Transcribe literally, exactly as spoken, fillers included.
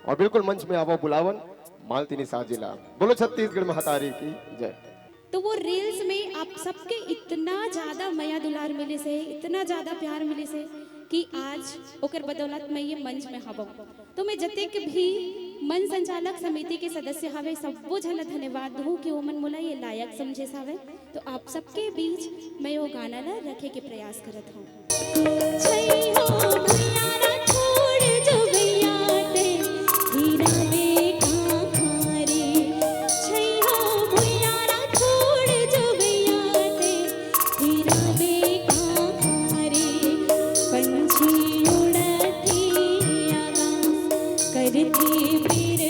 और बिल्कुल मंच में आवो बुलावन मालती निषाद जी ला। बोलो छत्तीसगढ़ महतारी की जय। तो वो रील्स में आप सबके इतना ज्यादा मया दुलार मिले से, इतना ज्यादा प्यार मिले से कि आज ओकर बदौलत मैं ये मंच में हवं। तो मैं जतेक भी मंच संचालक समिति के सदस्य हवे, सबो झन ला धन्यवाद दूँ कि ओमन मोला ये लायक समझे सावे। तो आप सबके बीच मैं वो गाना ला रखे के प्रयास करत हूँ। छैया भुइयां ला छोड़ जो भैया ते, हीरा में कहाँ रे। छैया भुइयां ला छोड़ जो भैया ते, हीरा में कहाँ रे। पंछी उड़त हे आकाश, करथे बिर